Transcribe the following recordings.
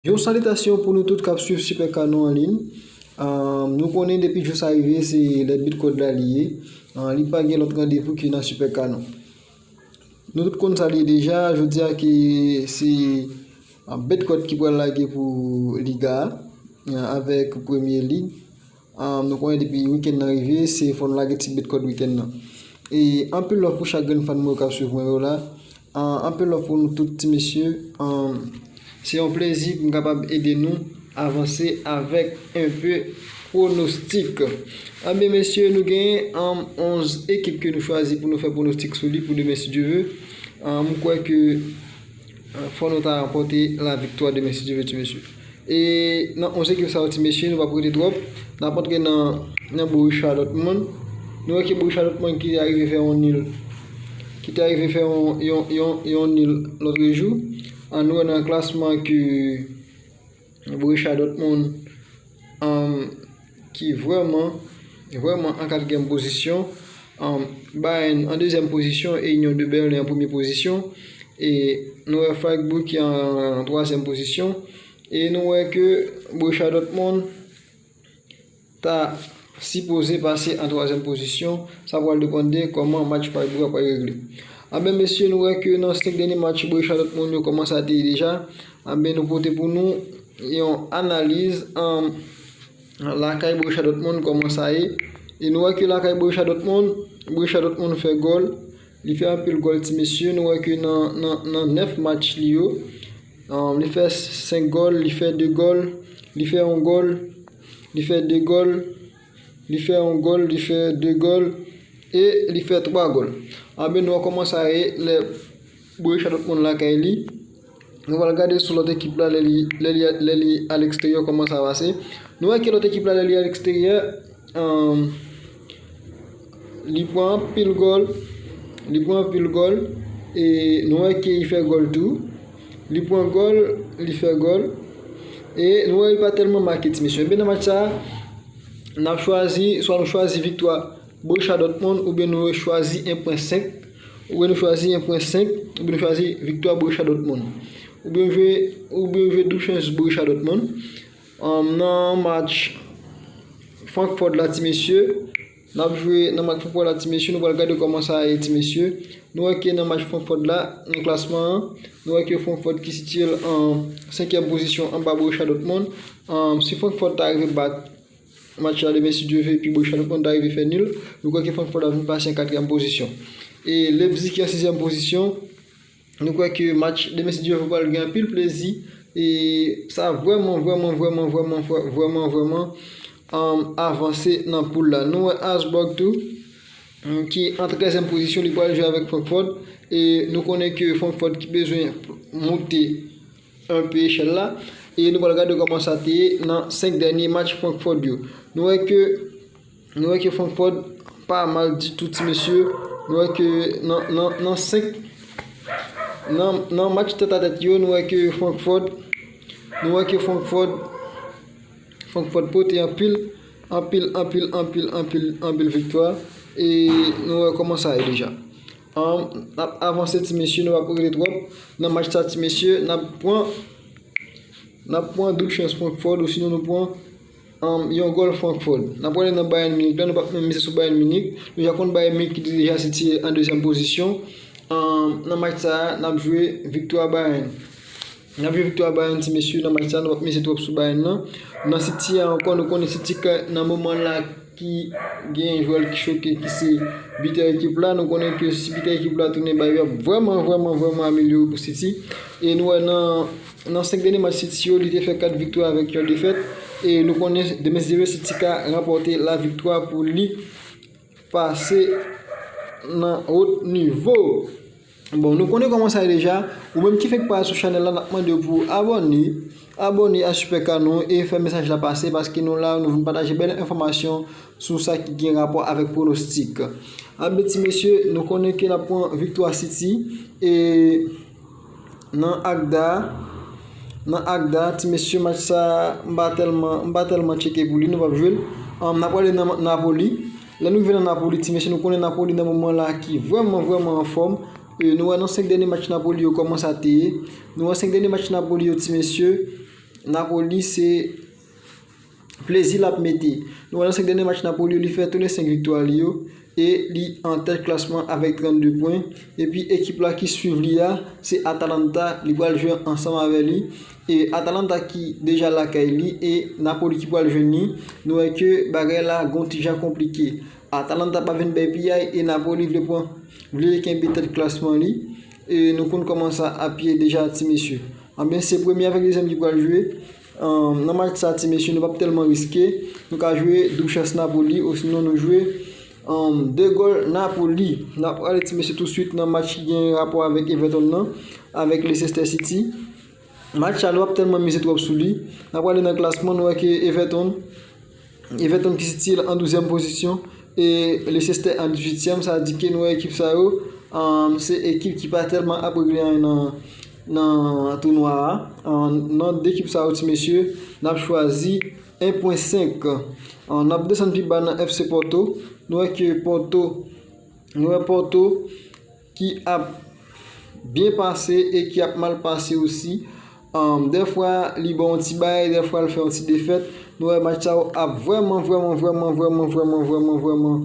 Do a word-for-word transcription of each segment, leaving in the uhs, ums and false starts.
Yon salitasyon pou nou tout k ap swiv Super Canon an liy. Ah, nou konnen depi jou sa rive, se lè bet kòd la li ye. Ah, li pa gen lòt randevou ke nan Super Canon. Nou tout konn sa li ye deja, jodi a ke se, ah, bet kòd ki pral lage pou Liga a, ah, avèk Premier League. Ah, nou konnen depi wikenn nan rive, se fò nou lage ti bet kòd wikenn nan. E anpil love pou chak grenn fan mwen yo k ap swiv mwen yo la. Ah, anpil love pou nou tout ti mesye. Ah, se yon plezi pou m kapab ede nou avanse avèk enpe pwonostik. Anben mesye, nou gen, ah, onz ekip ke nou chwazi pou nou fè pwonostik sou li pou demen si Dye ve. Ah, m kwè ke, ah, fò nou ta ranpòte la viktwa demen si Dye ve ti mesye. E nan onz ekip sa yo ti mesye, nou p ap rete twòp. N ap antre nan, nan Borussia Dortmund. Nou wè ke Borussia Dortmund ki te arive fè yon nil, ki te arive fè yon, yon, yon, yon nil lòt jou. An nou wè nan klasman ke Borussia Dortmund, um, ki vrèman, vrèman an katriyèm pozisyon. Um, Bayern an dezyèm pozisyon e Union de Berlin an premye pozisyon. E nou wè Freiburg ki an, an twazyèm pozisyon. E nou wè ke Borussia Dortmund ta sipoze pase an twazyèm pozisyon. Sa pral depann de kòman match Freiburg a pral regle. Anben mesye, nou wè ke nan senk dènye match Borussia Dortmund yo, kòman sa te ye deja. Anben nou pote pou nou yon analiz, um, lakay Borussia Dortmund, kòman sa ye. E nou wè ke lakay Borussia Dortmund, Borussia Dortmund fè gòl. Li fè anpil gòl ti mesye. Nou wè ke nan, nan, nan nèf match li yo, um, li fè senk gòl, li fè de gòl, li fè yon gòl, li fè de gòl, li fè yon gòl, li fè de gòl, e li fè twa gòl. Anben nou wè kòman sa ye lè Borussia Dortmund lakay li. Nou pral gade sou lòt ekip la lè li, lè li, lè li aleksteryè, kòman sa pase. Nou wè ke lòt ekip la lè li aleksteryè, um, li pran anpil gòl, li pran anpil gòl, e nou wè ke li fè gòl tou. Li pran gòl, li fè gòl, e nou wè li pa tèlman make ti mesye. Ebyen nan match sa, n ap chwazi, swa nou chwazi viktwa Borussia Dortmund, oubyen nou chwazi en pwen senk, oubyen nou chwazi en pwen senk, oubyen nou chwazi viktwa Borussia Dortmund. Oubyen jwe, oubyen jwe doub chans Borussia Dortmund. Um, nan match Frankfurt la ti mesye, n ap jwe nan match Frankfurt la ti mesye, nou pral gade kòman sa ye ti mesye. Nou wè ke nan match Frankfurt la, nan klasman an, nou wè ke Frankfurt ki sitiye l an senkyèm pozisyon anba Borussia Dortmund. Um, si Frankfurt ta rive bat match la demen si Dye ve, epi Borussia Dortmund ta rive fè nil, nou kwè ke Frankfurt ap vin pase an katriyèm pozisyon. E Leipzig ki an sizyèm pozisyon, nou kwè ke match demen si Dye ve pral gen anpil plezi. E sa vrèman, vrèman, vrèman, vrèman, vrèman, vrèman, um, avanse nan poul la. Nou wè Augsburg tou, um, ki an trèzyèm pozisyon, li pral jwe avèk Frankfurt. E nou konnen ke Frankfurt ki bezwen moute enpe echèl la. E nou pral gade kòman sa te ye nan senk dènye match Frankfurt yo. Nou wè ke, nou wè ke Frankfurt pa mal ditou ti mesye. Nou wè ke nan, nan, nan senk, nan, nan match tèt a tèt yo, nou wè ke Frankfurt, nou wè ke Frankfurt, Frankfurt pote anpil, anpil, anpil, anpil, anpil, anpil viktwa. E nou wè kòman sa ye deja. An, n ap avanse ti mesye, nou p ap rete twòp. Nan match sa ti mesye, n ap pran, n ap pran doub chans Frankfurt, osinon nou pran, an, yon gòl Frankfurt. N ap prale nan Bayern Munich la, nou p ap menm mize sou Bayern Munich. Nou ja konn Bayern Munich ki deja sitiye an dezyèm pozisyon. An, nan match sa, n ap jwe viktwa Bayern. N ap jwe viktwa Bayern ti mesye, nan match sa, nou p ap mize twòp sou Bayern nan. Nan City a ankò, nou konnen City ka, nan moman la, ki gen jwè l ki choke, ki se bitè ekip la. Nou konnen ke si bitè ekip la tounen, bagay yo ap vrèman, vrèman, vrèman amelyore pou City. E nou wè nan, nan senk dènye match City yo, li te fè kat viktwa avèk yon defèt. E nou konnen demen si Dye ve City ka ranpòte la viktwa pou li pase nan wot nivo. Bon, nou konnen kòman sa ye deja. Ou menm ki fenk pa sou chanèl la, n ap mande w pou w abòne. Abòne a Super Canon e fè mesaj la pase, paske nou la, nou vin pataje bèl enfòmasyon sou sa ki gen rapò avèk pwonostik. Anben ti mesye, nou konnen ke n ap pran viktwa City e nan Agda, nan Agda, ti mesye, match sa, m pa tèlman, m pa tèlman tcheke pou li, nou p ap jwe l. An, n ap prale nan Napoli. Lè nou rive nan Napoli, ti mesye, nou konnen Napoli nan moman la ki vrèman, vrèman anfòm. E nou wè nan senk dènye match Napoli yo kòman sa te ye. Nou wè senk dènye match Napoli yo, ti mesye, Napoli se plezi l ap mete. Nou wè nan senk dènye match Napoli yo, li fè tou le senk viktwa li yo e li an tèt klasman avèk trannde pwen. Epi ekip la ki swiv li a, se Atalanta, li pral jwe ansanm avè li. E Atalanta ki deja lakay li e Napoli ki pral jwenn li, nou wè ke bagay la gon ti jan konplike. Atalanta pa vin bay piyay e Napoli vle pran, vle kenbe tèt klasman li. E nou konn kòman sa ap ye deja, ti mesye. Anben, se premye avèk dezyèm ki pral jwe. Ann, nan match sa, ti mesye, nou p ap tèlman riske. Nou ka jwe doub chans Napoli, osinon nou jwe, ann, de gòl Napoli. N ap prale, ti mesye, touswit nan match ki gen rapò avèk Everton nan, avèk Leicester City. Match sa, nou p ap tèlman mize twòp sou li. N ap prale nan klasman, nou wè ke Everton, Everton ki sitiye l an douzyèm pozisyon e Leicester an dizuityèm, sa di ke nou wè ekip sa yo, ann, se ekip ki pa tèlman ap regle anyen nan, nan tounwa a. Ann, nan de ekip sa yo, ti mesye, n ap chwazi en pwen senk. Ann, n ap desann pi ba nan F C Porto. Nou wè ke Porto, nou wè Porto ki ap byen pase e ki ap mal pase osi. Ann, dèfwa li ba w yon ti bay, dèfwa l fè yon ti defèt. Nou wè match sa yo ap vrèman, vrèman, vrèman, vrèman, vrèman, vrèman, vrèman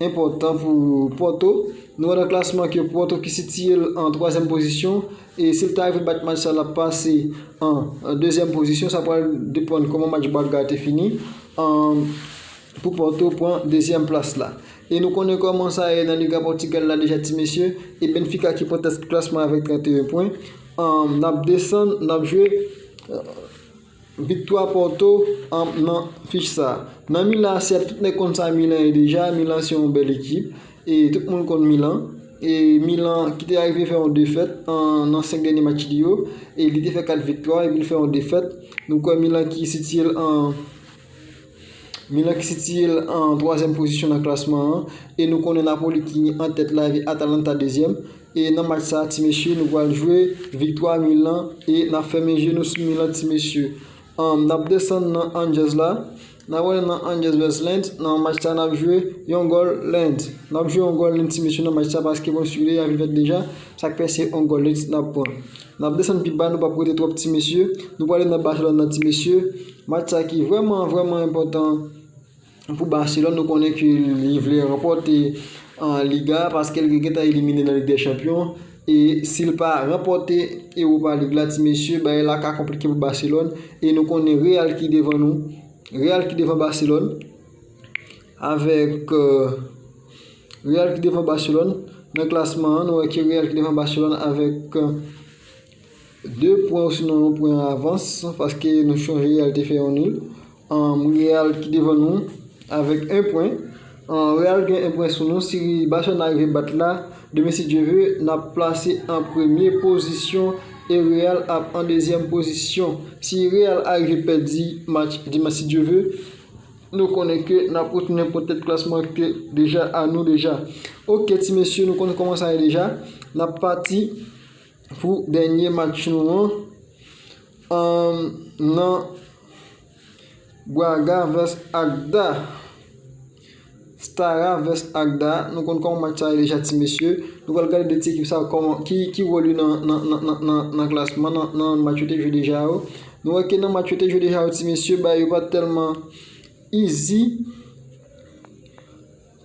enpòtan pou Porto. Nou wè nan klasman ke Porto ki sitiye l an twazyèm pozisyon. E si l ta rive bat match sa, l ap pase an, an dezyèm pozisyon. Sa pral depann kòman match Braga te fini. Ann, pou Porto pran dezyèm plas la. E nou konnen kòman sa ye nan Liga Pòtigal la deja, ti mesye. E Benfica ki pran tèt klasman avèk trannteyen pwen. Ann, n ap desann, n ap jwe, ann, viktwa Porto, ann, nan fich sa. Nan Milan, se tout nèg konn sa Milan ye deja. Milan se yon bèl ekip. E tout moun konn Milan. E Milan ki te arive fè yon defèt, ann, nan senk dènye match li yo. E li te fè kat viktwa, epi l fè yon defèt. Nou kwè Milan ki sitiye l an Milan ki sitiye l an twazyèm pozisyon nan klasman an, e nou konnen Napoli ki an tèt la epi Atalanta dezyèm. E nan match sa, ti mesye, nou pral jwe viktwa Milan e n ap fèmen je nou sou Milan, ti mesye. Ann, n ap desann nan Angers la. N ap wè nan Angers vs Lens. Nan match sa, n ap jwe yon gòl Lens. N ap jwe yon gòl Lens, ti mesye, nan match sa, paske bon, sire a vin fèt deja. Sa k fè se yon gòl Lens n ap pran. N ap desann pi ba, nou p ap rete twòp, ti mesye. Nou prale nan Barcelone nan, ti mesye. Match sa ki vrèman, vrèman enpòtan pou Barcelone. Nou konnen ke li vle ranpòte, ann, Liga a paske l gentan elimine nan Lig dè Chanpyon. E si l pa ranpòte Europa League la, ti mesye, bagay la ka konplike pou Barcelone. E nou konnen Real ki devan nou. Real ki devan Barcelone. Avèk, euh, Real ki devan Barcelone nan klasman an. Nou wè ke Real ki devan Barcelone avèk, euh, de pwen osinon yon pwen an avans, paske nou chonje Real te fè yon nil. Ann, Real ki devan nou avèk en pwen. Ann, Real gen en pwen sou nou. Si Barcelone arive bat la, demen, si Dye ve, n ap plase an premye pozisyon e Real ap an dezyèm pozisyon. Si Real arive pèdi match dimanch, si Dye ve, nou konnen ke n ap retounen pran tèt klasman ke deja a nou deja. Oke, ti mesye, nou konnen kòman sa ye deja. N ap pati pou dènye match nou an. Ann, nan Braga vs Agda. Stara vs Agda. Nou konn kòman match sa ye deja, ti mesye. Nou pral gade de ti ekip sa yo kòman, ki, ki wòl yo nan, nan, nan, nan, nan, nan klasman, nan, nan match yo te jwe deja yo. Nou wè ke nan match yo te jwe deja yo, ti mesye, bagay yo pa t tèlman easy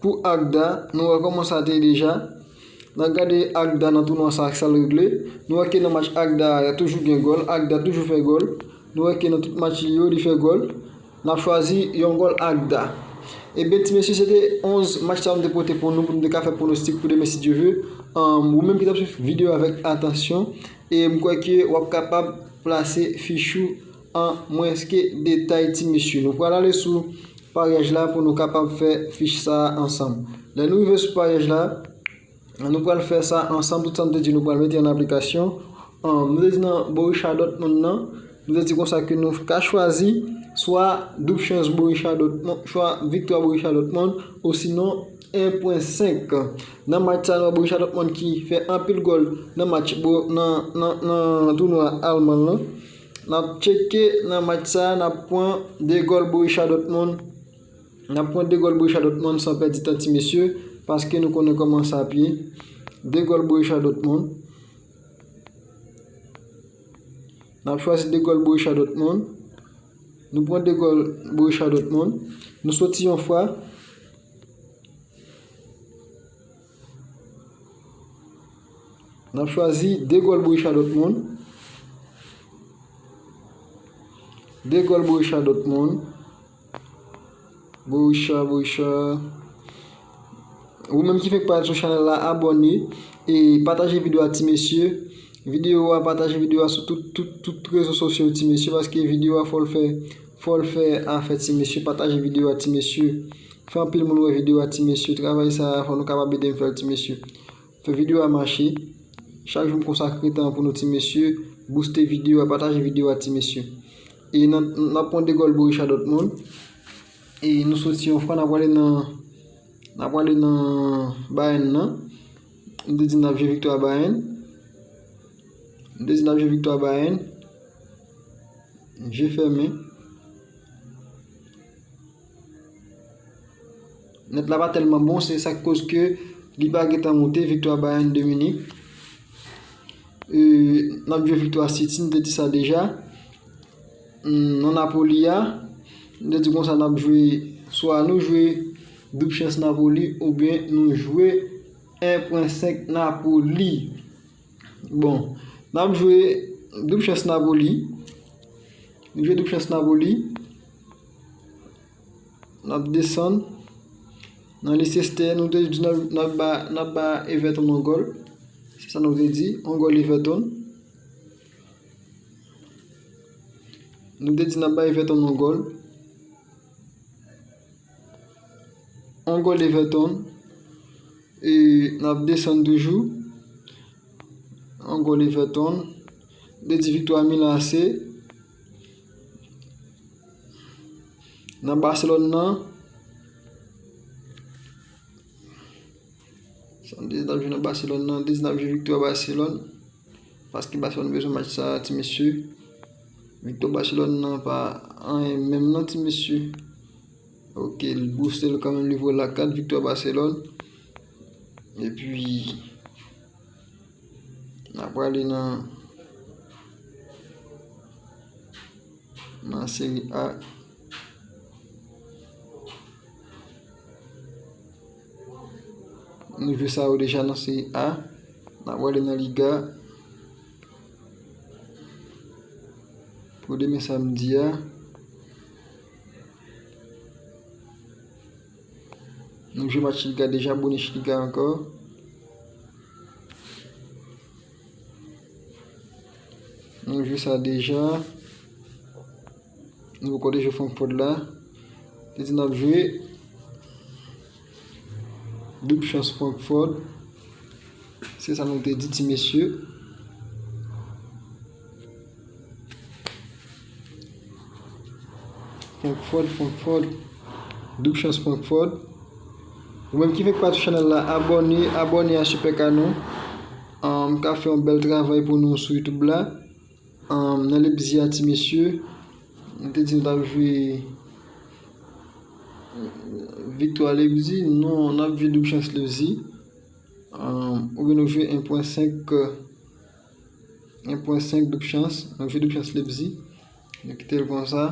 pou Agda. Nou wè kòman sa te ye deja. N ap gade Agda nan tounwa sa ak sa l regle. Nou wè ke nan match Agda a, toujou gen gòl. Agda toujou fè gòl. Nou wè ke nan tout match li yo, li fè gòl. N ap chwazi yon gòl Agda. Ebyen, ti mesye, se te onz match sa yo m te pote pou nou, pou nou te ka fè pwonostik pou demen, si Dye ve. Ann, ou menm ki t ap swiv videyo avèk atansyon, e m kwè ke w ap kapab plase fich ou an mwens ke detay, ti mesye. Nou pral ale sou paryaj la pou nou kapab fè fich sa a ansanm. Lè nou rive sou paryaj la, nou pral fè sa ansanm, tout sa m te di nou pral mete an aplikasyon. Ann, nou te di nan Borussia Dortmund nan, nou te di konsa ke nou ka chwazi swa doub chans Borussia Dortmund, swa viktwa Borussia Dortmund, osinon en pwen senk. Nan match sa, nou wè Borussia Dortmund ki fè anpil gòl nan match bo-, nan, nan, nan tounwa alman lan. N ap tcheke nan match sa, n ap pran de gòl Borussia Dortmund. N ap pran de gòl Borussia Dortmund san pèdi tan, ti mesye, paske nou konnen kòman sa ap ye. De gòl Borussia Dortmund. N ap chwazi de gòl Borussia Dortmund. Nou pran de gòl Borussia Dortmund. Nou soti yon fwa. N ap chwazi de gòl Borussia Dortmund. De gòl Borussia Dortmund. Borussia, Borussia. Ou menm ki fenk parèt sou chanèl la, abòne e pataje videyo a ti mesye. Videyo a, pataje videyo a sou tout, tout, tout rezo sosyo ti mesye, paske videyo a fò l fè, fò l fè afè ti mesye. Pataje videyo a ti mesye. Fè anpil moun wè videyo a ti mesye. Travay sa a, fò nou kapab ede m fè l ti mesye. Fè videyo a mache. Chak jou m konsakre tan pou nou ti mesye. Booste videyo a, pataje videyo a ti mesye. E nan, n ap pran de gòl Borussia Dortmund. E nou soti yon fwa, n ap prale nan, n ap prale nan Bayern nan. M te di n ap jwe viktwa Bayern. M te di n ap jwe viktwa Bayern. Je fèmen. Nèt la pa tèlman bon, se sa k koz ke li pa gentan moute, viktwa Bayern de Munich. E, n ap jwe viktwa City, m te di sa deja. Hmm, nan Napoli a, m te di konsa n ap jwe, swa nou jwe doub chans Napoli oubyen nou jwe en pwen senk Napoli. Bon, n ap jwe doub chans Napoli. Nou jwe doub chans Napoli. N ap desann. Nan Leicester, nou te di n ap, n ap ba, n ap ba Everton yon gòl. Se sa nou te di, yon gòl Everton. Nou te di n ap ba Everton yon gòl. Yon gòl Everton. E n ap desann toujou. Yon gòl Everton. Te di viktwa Milan A C. Nan Barcelone nan. Sa m te di n ap jwe nan Barcelone nan. Te di n ap jwe viktwa Barcelone. Paske Barcelone bezwen match sa a, ti mesye. Viktwa Barcelone nan pa anyen menm non, ti mesye. Ok, l booste l kanmenm, li voye l a kat, viktwa Barcelone. Epi, n ap prale nan, nan Serie A. Nou jwe sa yo deja nan Serie A. N ap prale nan Liga. Pou demen samdi a. Nou jwe match Liga deja, Bundesliga ankò. Nou jwe sa deja. Nou poko te jwe Francfort la. Te di n ap jwe doub chans Francfort. Se sa nou te di, ti mesye. Francfort, Francfort. Doub chans Francfort. Ou menm ki fèk pa sou chanèl la, abòne, abòne a Super Canon. Ann, m ka fè yon bèl travay pou nou sou YouTube la. Ann, nan Leipzig a, ti mesye, m te di nou t ap jwe viktwa Leipzig. Non, n ap jwe doub chans Leipzig. Ann, oubyen nou jwe en pwen senk, en pwen senk doub chans. Nou jwe doub chans Leipzig. Nou kite l konsa.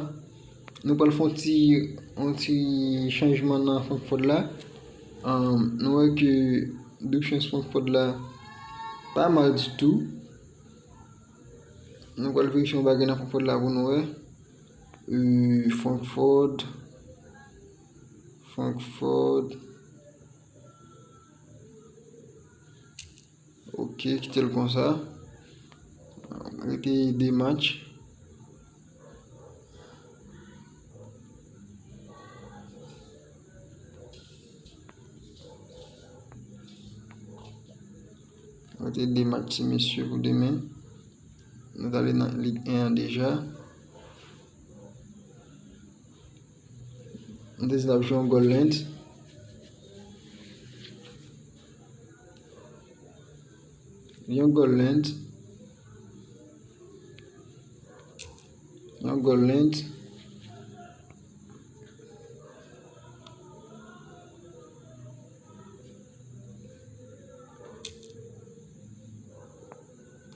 Nou pral fè yon ti, yon ti chanjman nan Francfort la. Ann, nou wè ke doub chans Francfort la pa mal ditou. Nou pral verifye yon bagay nan Francfort la pou nou wè. Euh, Francfort. Francfort. Ok, kite l konsa. Rete de match. Rete de match, ti mesye, pou demen. Nou t ale nan Lig en an deja. Nou te di n ap jwe yon gòl Lens. Yon gòl Lens. Yon gòl Lens.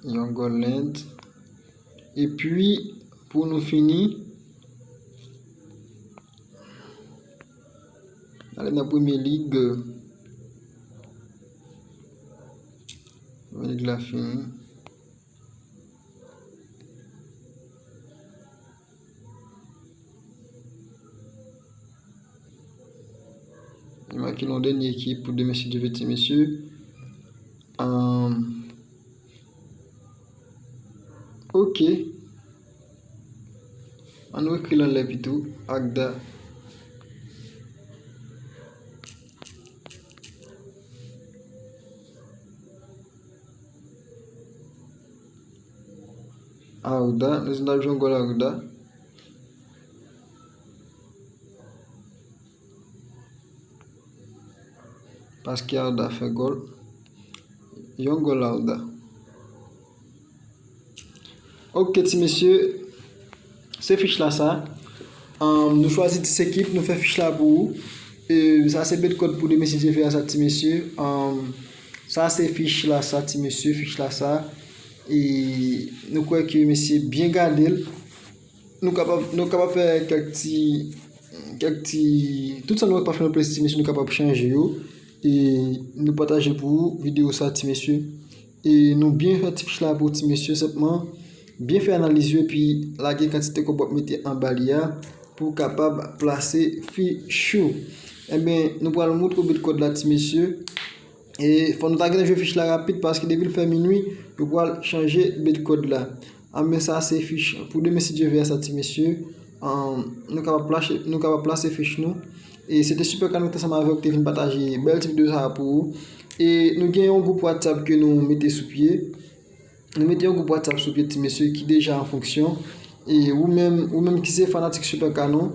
Yon gòl Lens. Epi, pou nou fini, ale nan Premye Lig. Premye Lig la fini. Li make yon dènye ekip pou demen, si Dye vle, ti mesye. Ahn, ok. Ann nou ekri l anlè pito. Agda. Arda, nou di n ap jwe yon gòl Arda. Paske Arda fè gòl. Yon gòl Arda. Ok, ti mesye, se fich la sa. Ahn, nou chwazi dis ekip, nou fè fich la pou ou. E, sa se bet kòd pou demen, si Dye vle, a sa, ti mesye. Ahn, sa se fich la sa, ti mesye, fich la sa. E nou kwè ke mesye byen gade l. Nou kapab, nou kapab fè kèk ti, kèk ti, tout sa nou wè k pa fè nou plezi, ti mesye, nou kapab chanje yo. E nou pataje pou ou videyo sa, ti mesye. E nou byen fè ti fich la pou ti mesye, senpman byen fè analiz yo epi lage kantite kòb w ap mete anba li a pou w kapab plase fich ou. Enben, nou pral moutre w bet kòd la, ti mesye. E fò nou ta gentan jwe fich la rapid paske depi l fè minui, yo pral chanje bet kòd la. Enben, sa se fich pou demen, si Dye vle, a sa, ti mesye. Ahn, nou kapab plase, nou kapab plase fich nou. E se te Super Kano ki te ansanm avè w, ki te vin pataje bèl ti videyo sa a pou ou. E nou gen yon gwoup WhatsApp ke nou mete sou pye. Nou mete yon gwoup WhatsApp sou pye, ti mesye, ki deja an fonksyon. E ou menm, ou menm ki se fanatik Super Kano,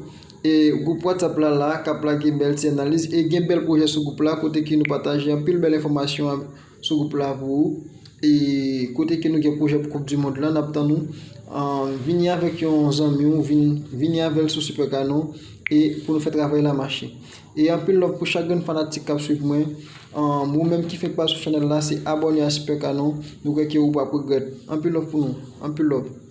e gwoup WhatsApp la la, k ap lage bèl ti analiz, e gen bèl pwojè sou gwoup la, kote ke nou pataje anpil bèl enfòmasyon sou gwoup la pou ou. E kote ke nou gen pwojè pou Koup di Mond lan, n ap tann ou. Ahn, vini avèk yon zanmi w, vin, vini avè l sou Super Kano, e pou nou fè travay la mache. E anpil love pou chak grenn fanatik k ap swiv mwen. Ahn, ou menm ki fenk pase sou chanèl la, se abòne a Super Kano. Nou kwè ke ou p ap regrèt. Anpil love pou nou. Anpil love.